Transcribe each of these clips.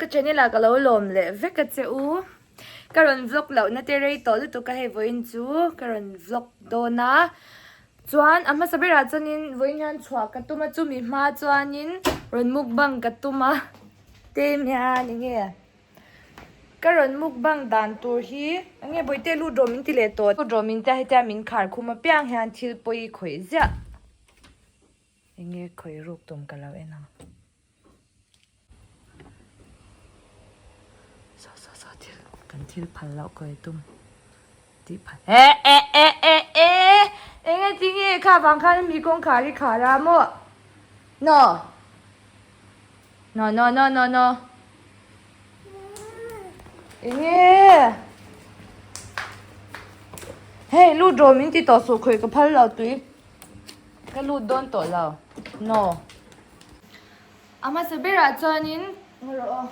Ka channel ah ka lo lawm leh vek a che u. Ka rawn vlog loh na te rei tawh lutuk a hei vawiin chu ka rawn vlog dawn a. Chuan a hmasa berah chuanin vawiin hian chhuah ka tum a chumi hma chuanin rawn mukbang ka tum a tem hian eng nge ka rawn mukbang dan tur hi eng nge bawihte lut rawh min ti leh tawh lut rawh min tia hetia min khar khum apiang hian thil pawi khawih ziah eng nge khawih ruk tum ka lo en ang. Saw saw saw thil kan thil phal loh ka tum tih phal eh eh eh eh eh eng nge ti nge kha vang khan mi kawngkhar hi khar a maw no no no no no no eng nge hei lut rawh min ti tawh suh khawih ka phal lo tui ka lut dawn tawh lo no. A hmasa berah chuanin rawh aw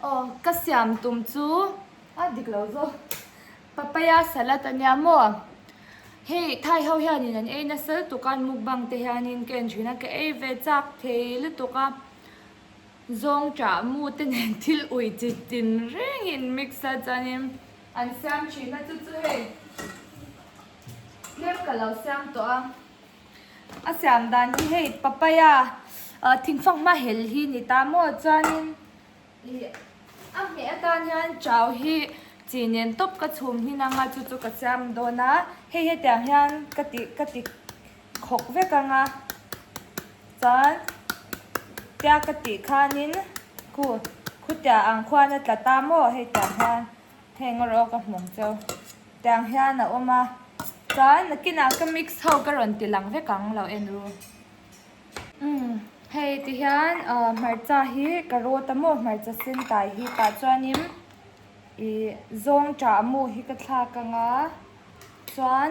aw ka siam tum chu a dik lo zawk papaya salad a nia maw hei thai ho hianin an ei nasa lutuk a an mukbang te hianin ka en thin a ka ei ve chak thei lutuk a zawng chah mu te nen thil ui chi tin rengin mix a chuanin an siam thin a chu chu hei tlem ka lo siam tawh a. A siam dan hi hei papaya ah thingfak hma hel hi ni ta maw chuanin ih a hmeh atan hian chau hi chi nen tawp ka chhum hin anga chu chu ka siam dawn a hei hetiang hian ka ti ka ti khawk vek anga chuan tia ka tih khanin khu khutiang ang khuan a tla ta maw hei tiang hian. Heng erawh ka hmu ang cheu. Tiang hian a awm a, chuan nakinah ka mix ho ka rawn ti lang vek ang lo en ru. Umm hei ti hian ah hmarcha hi ka rawt a maw hmarcha sen tai hi tah chuanin ih zawng ṭah mu hi ka thlak ang a, chuan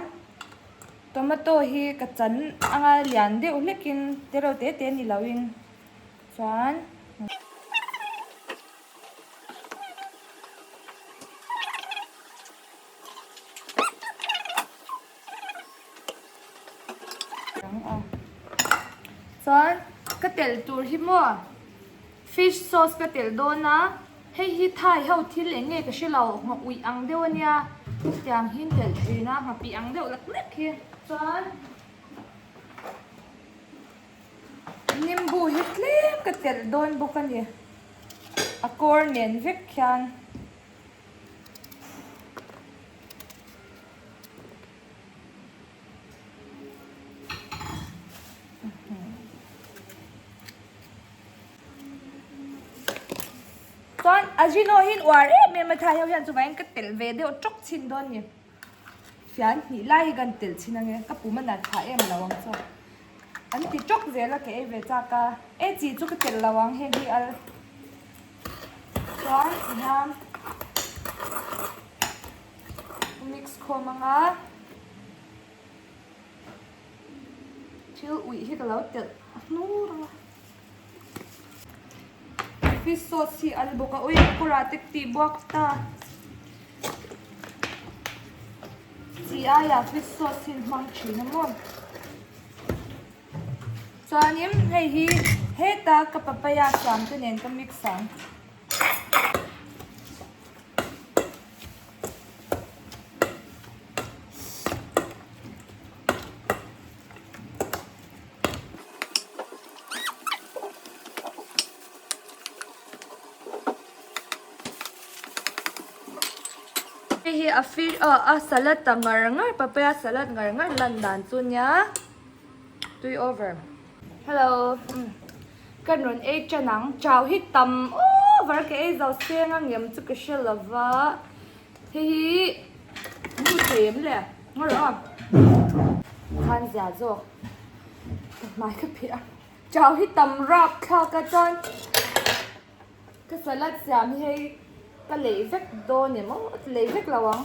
tomato hi ka chan anga lian deuh hlekin te reuh te te ni loin chuan. Chuan ka telh tur hi maw fish sauce ka telh dawn a hei hi thai ho thil eng nge ka hre lo ngha uih ang deuh a nia tiang hi an telh thin a nghapih ang deuh lek lek hi chuan. Nimbu hi tlem ka telh dawn bawk a ni. A kawr nen vek khian. Chuan Ajino hi an uar em em a thai ho hian chuvangin ka telh ve deuh tawk chhin dawn a ni. Fian hnih lai hi kan telh chhin ange ka pum a nat phah em lo ang chu an ti tawk zel a ka ei ve chak a e chi chu ka telh lo ang heng hi al chuan tihian mix khawm anga thil uih hi ka lo telh hnur anga. Fish sauce hi a ni bawk a ui kawrah te tih buak ta chi aiah fish sauce hi an hmang thin a maw chuanin hei hi heta ka papaya siam te nen ka mix ang. Hei hi a fish aw a salad ta ngar ngar papaya salad ngar ngar lan dan chu nia tui over. Hello kan rawn ei tan ang chau hi tam over ka ei zo seng a ngem chu ka hre lova hei hi nu thei em le ngaw rawh aw khan zia zawk. Ka hmai ka phih a, chau hi tam rap thlak a chuan ka salad siam hi hei ka lei vek dawn em aw lei vek lo ang.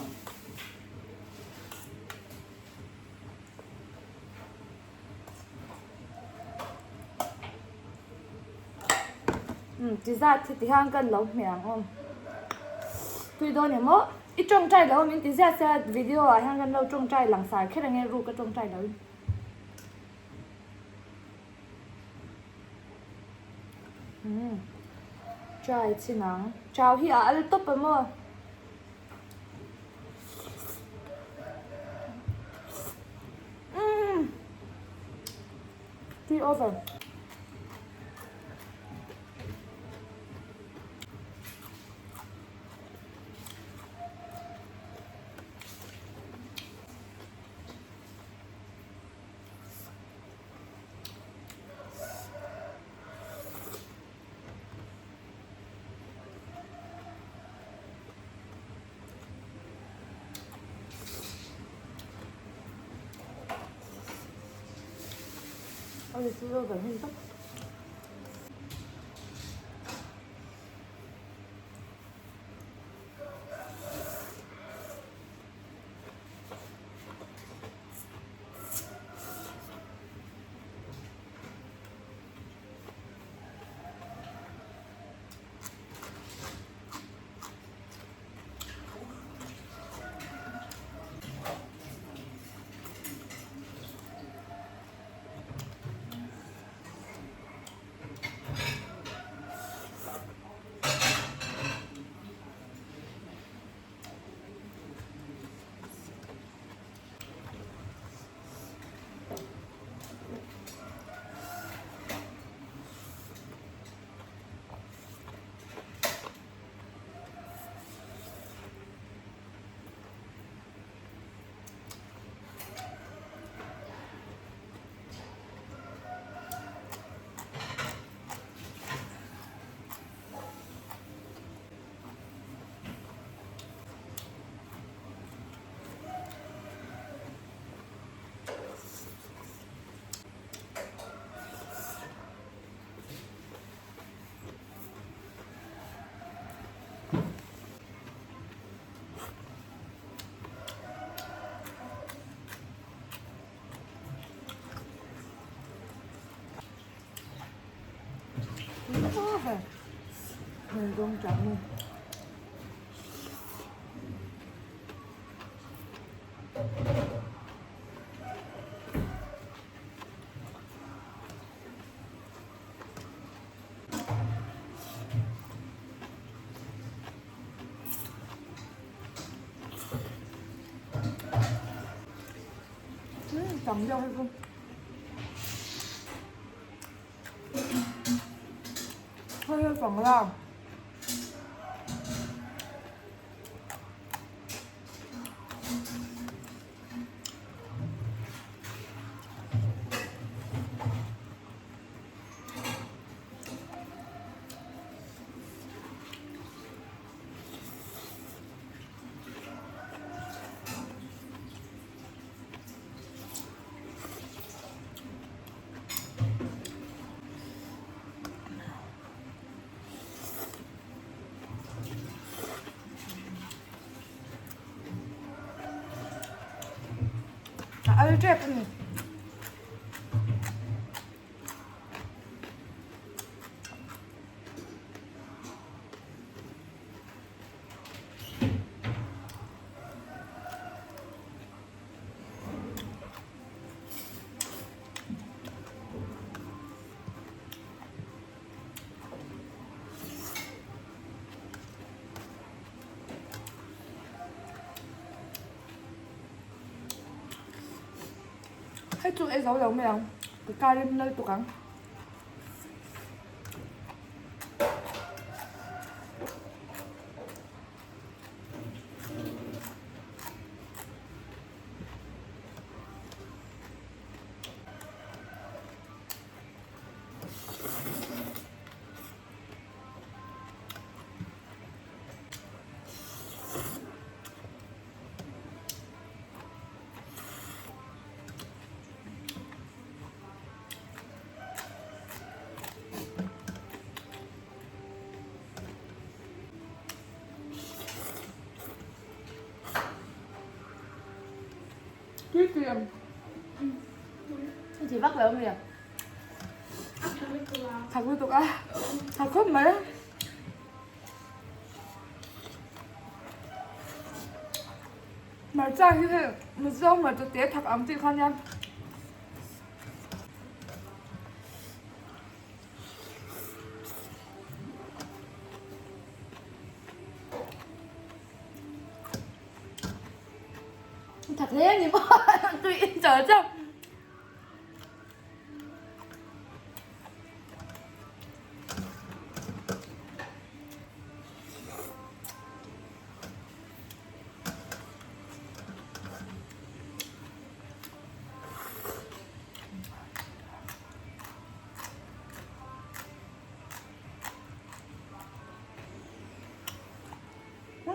Umm ti zat hi ti hian kan lo hmeh ang aw tui dawn em aw i tawngtai lo a min ti ziah sia video ah hian kan lo tawngtai langsar kher ang e ru ka tawngtai lo in. Try chin ang. Chau hi a al tawp a maw? Umm. Tui over. Tam deuh hei chu. Hei hi sangla. A al tep a ni. Hei chu ei zo lo mai ang ka karim nal tuk ang. Tui tui ang. Chỉ vắt vào không nhỉ? Thật lutuk a. Thật khop mai. Hmarcha hi hei Mizo hmarcha te thak ang tih kha nia. thak hle a ni maw tui in char char.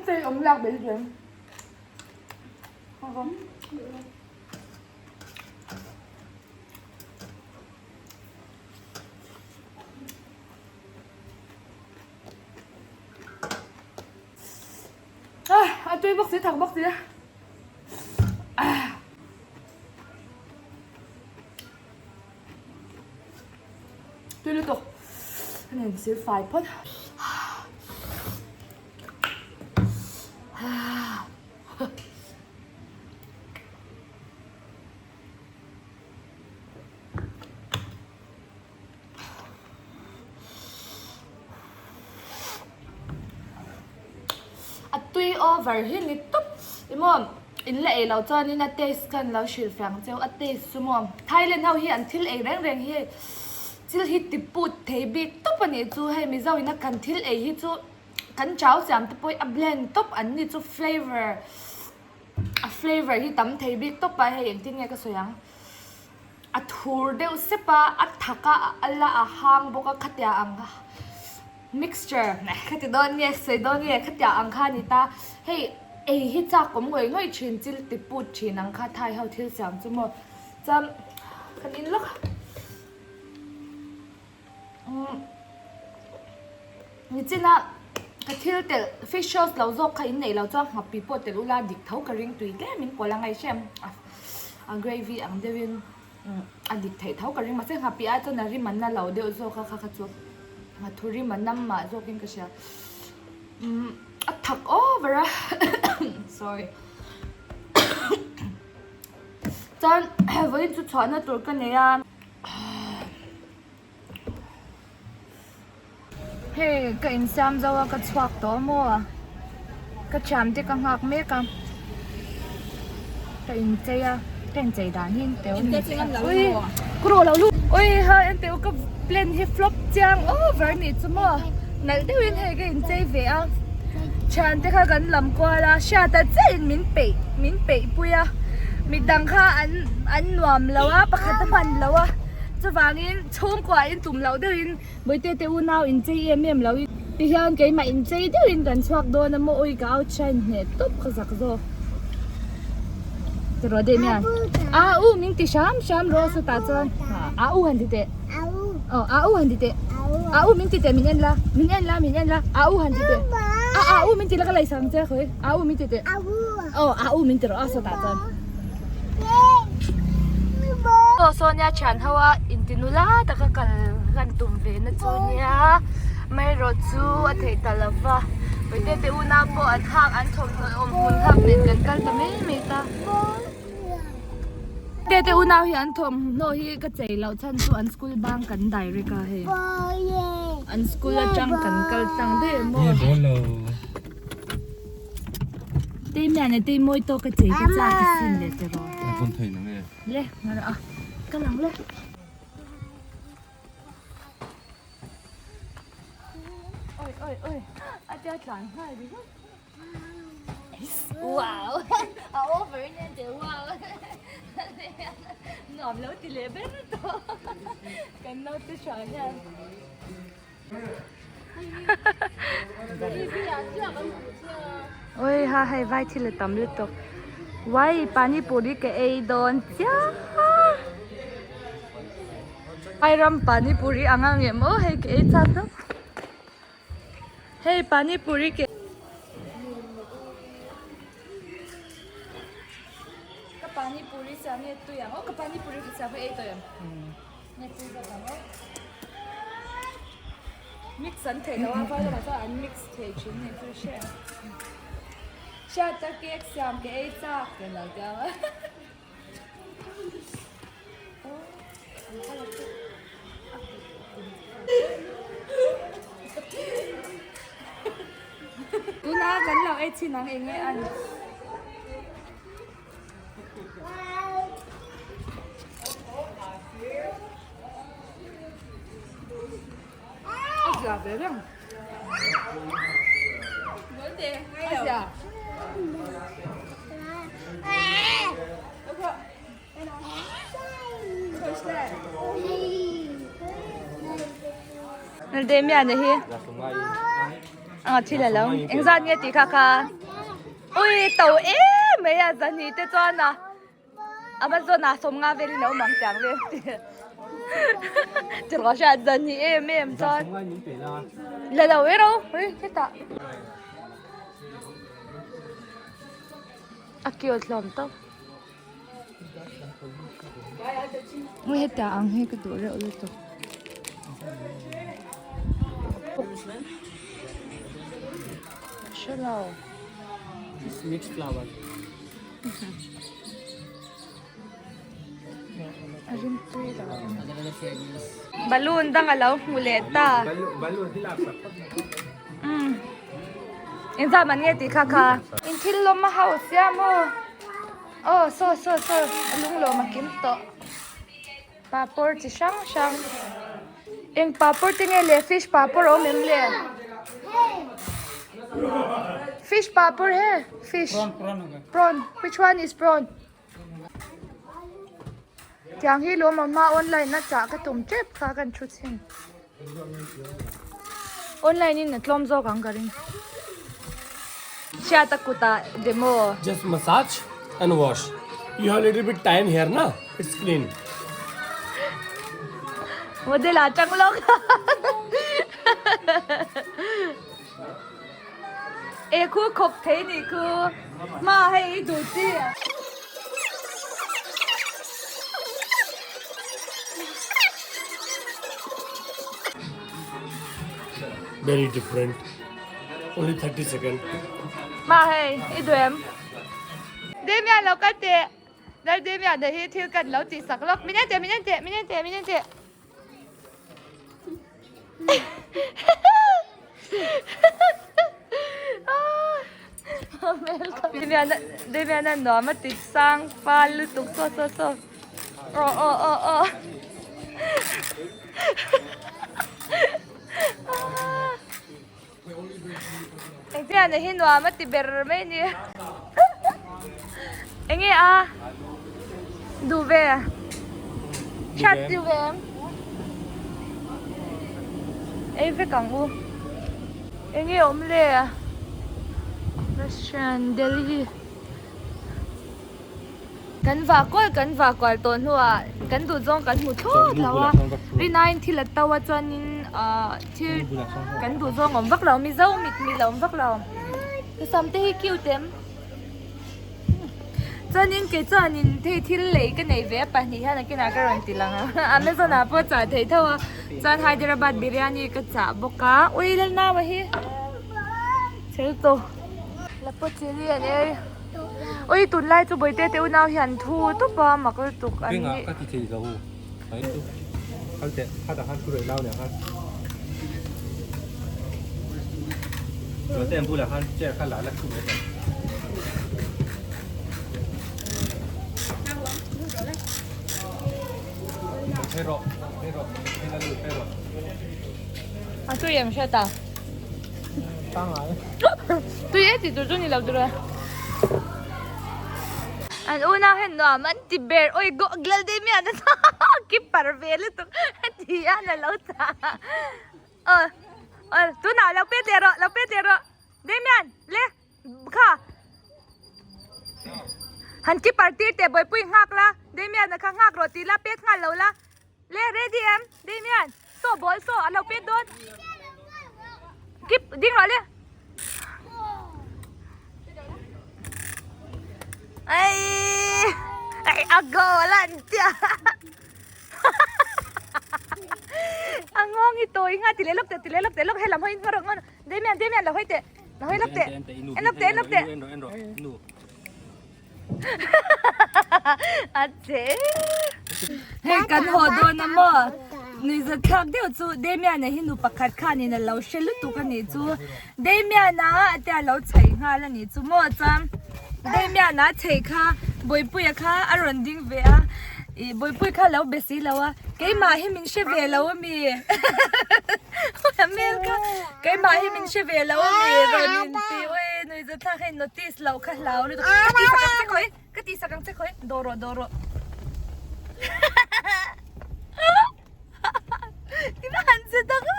Hei awm lak bel hian. A tui bawk si thak bawk si. Tui lutuk. Ka nen sil fai phawt. A tui over hi ni tawp i maw in la ei loh chuanin a taste khan lo hrilh feng cheu a taste chu maw Thailand ho hi an thil ei reng reng hi thil hi ti put thei bik tawp a nih chu hei Mizo ina kan thil ei hi chu kan chau siam te pawh hi a blend tawp an ni chu flavour a flavour hi tam thei bik tawp a hei engtin nge ka sawi ang. A thur deuh sep a, a thak a, a al a, a hang bawk a, khatia ang mixture khati dawn nge sawi dawn nge khatia ang kha a ni ta. Hei ei hi chak awm ngawih ngawih thin chil ti put thin ang kha thai ho thil siam chu maw chuan kan in lawk a. Umm nichina ka thil telh fish sauce lo zawk kha in neih loh chuan nghapi pawh telh ula dik tho ka ring tui tlem in pawlh a ngaihhrem a gravy ang deuhin a dik theih tho ka ring mahse nghapi ai chuan a rim an na lo deuh zawk a kha kha chu nghathu rim an nam mah zawkin ka hria umm a thak over a sorry chuan vawiin chu chhuahna tur ka nei a. Hei ka insiam zo a ka chhuak tawh maw ka thiam te ka nghak mek a ka inchei a ka inchei dan hi teu ui ka rawh lo lut ui ha enteh u ka plan hi flop chiang over a nih chu maw nalh deuhin hei ka inchei ve a thiante kha kan lam kual a hriata chiah in min peih min peih pui a midang kha an an nuam lo a pakhat a hman lo a. Chuvangin chhungkua in tum loh deuhin Bawihte te unau inchei em em lo tihian keimah inchei deuhin kan chhuak dawn a maw ui ka outshine hneh tawp ka zak zawk ti rawh deuh nia a u min ti hram hram rawh sawtah chuan a u han ti teh aw a u han ti teh a u min ti teh min en la min en la min en la a u han ti teh a a u min ti la ka laih sang che khawi a u min ti teh aw a u min ti rawh a sawtah chuan. Aw saw nia thian ho a inti nula taka kal kan tum ve na chu nia amaherawh chu a theih ta lo va Puite te unau pawh an hak an thawmhnaw awm hmun hak nen kan kal ta mai mai ta Puite te unau hi an thawmhnaw hi ka chei loh chhan chu an school bang kan direct a hei an school atang kan kal tlang daih a maw. Tei mian e tei mawi tawk a chei te chak a sin leh te rawh. A pawn thei nang e. Le ngar a ka lang le. Oi oi oi a tia tlan nghal ringawt. Wow a over in en teh wow nuam lo ti leh ber tawh kan naute hra hian. Oi ha hei vai thil a tam lutuk wai pani puri ka ei dawn chiah vai ram pani puri ang ang em aw hei ka ei chak tawp hei pani puri ka ka pani puri siam hi a tui ang aw ka pani puri ka siam hi ei tawh em. Mix an theih loh a vai lamah chuan an mix thei thin ni chu hre ang hriat a cake siam ka ei chak ka lo ti ang a tuna kan lo ei chin ang eng nge an. ve reng. A zia. Damian hi a thil alo engzat nge tih kha kha ui to em mai a zahnih te chuan a Amazon ah sawmnga velin a awm ang tiang vel ti rawh hriat zahnih em em chuan la lo e ro ui hetah a cute hlawm tawp. Ui heta ang hi ka duh reuh lutuk. Hrelo. Mixed flower. A rim tui lo. Balloon dang a lo hmu leh ta. Balloon hi lak sak phawt. Umm. Engzah man nge tih kha kha. In thil lawm a hauh sia maw. Aw saw saw saw a lung lawm a kim tawh. Papawr chi hrang hrang. Eng papawr te nge le fish papawr a awm em le? Fish papawr he fish. Prawn which one is prawn? Tiang hi lawm awm a online a chah ka tum tep kha kan thu chhin. Online in a tlawm zawk ang ka ring. Hriat a kutah demo. Just massage and wash. You have little bit time here na? It's clean. Model ah tang lawk. E khu khawp thei nih khu. Ma hei i duh chi. Very different. Only 30 second. Ma hei i duh em? Damian lo kal teh. Lal Damian hi thil kan lo tih sak lawk. Min en teh, min en teh, min en teh, min en teh. Damian a nuam a ti sang fal lutuk saw saw saw aw aw aw aw Engtiang hi nuam a ti ber mai a ni enge a duh ve hriat duh ve em ei vek ang u enge awm le restaurant Delhi. Kan vah kual kan vah kual tawh hnuah kan duh zawng kan hmu thlawt lo a, rinaiin thil a to a chuanin ahh thil kan duh zawng a awm vak lo mizo mit mil a awm vak lo ka sam te hi cute em chuanin kei chuanin hei thil lei ka nei ve a pahnih hian a kinah ka rawn ti lang a amazon ah pawh chah theih tho a chuan hyderabad biryani ka chah bawk a ui lalnaua hi chhel tawh la pawh chili an ei. Ui tunlai chu bawihte te unau hian thu tup a mak lutuk an Bengah nih. ka ti thei lo mai chu kal teh khatah khan thu rei lau nen khan Chuan bulah khan chair kha la la thu mai teh. Phei rawh phei rawh phei la lut phei rawh. A tui em hriat a? Pangai. Tui e tih tur chu ni lo tur e. An unau hian nuam an ti ber oi goh glal dei miah na keeper ve lutuk a ti a na lo ta. Aw aw tunah lo pet leh rawh lo pet leh rawh Damian le kha han keeper tir teh buaipui nghak la Damian a kha nghak rawh tih la pet nghal lo la. Le ready em Damian saw ball saw a lo pet dawn keep ding rawh le ai ai a goal an tia a ngawng hi tawi nga ti leh lawk teh ti leh lawk teh lawk helam hawi in hma rawh Damian Damian lo hawi teh lo hawi lawk teh en lawk teh en lawk teh A che Hei kan haw dawn a maw Nuihzat thlak deuh chu Damian-a hi nu pakhat khanin a lo hre lutuk a nih chu Damian-a a te a lo chheih nghal a nih chu maw chuan Damian-a chheih kha Bawipuia kha a rawn ding ve a. I Bawihpui kha lo be si lo a, keimah hi min hre ve lo a mi? Hmel kha keimah hi min hre ve lo a mi? Rawn in ti ui nui zat thlak hei notice loh kha hlau lutuk. Ka tih sak ang che khawi, ka tih sak ang che khawi, dawh rawh dawh rawh. I va han che tak a.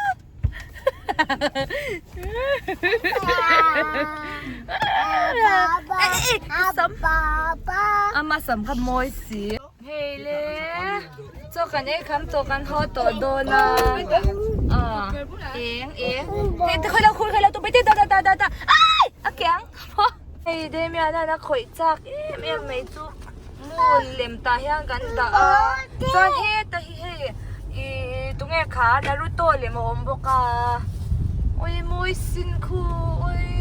Ama sam kha mawi si. Hei le chaw kan ei kham tawh kan haw tawh dawn a. Eng eng hei te khawi lo khur khawi lo tum da da da da da ai a kiang hei Damian a khawih chak em em mai chu. Moon lem tah hian kan dah a chuan heta hi hei ihh tunge kha Naruto lem a awm bawk a ui mawi sin khu ui.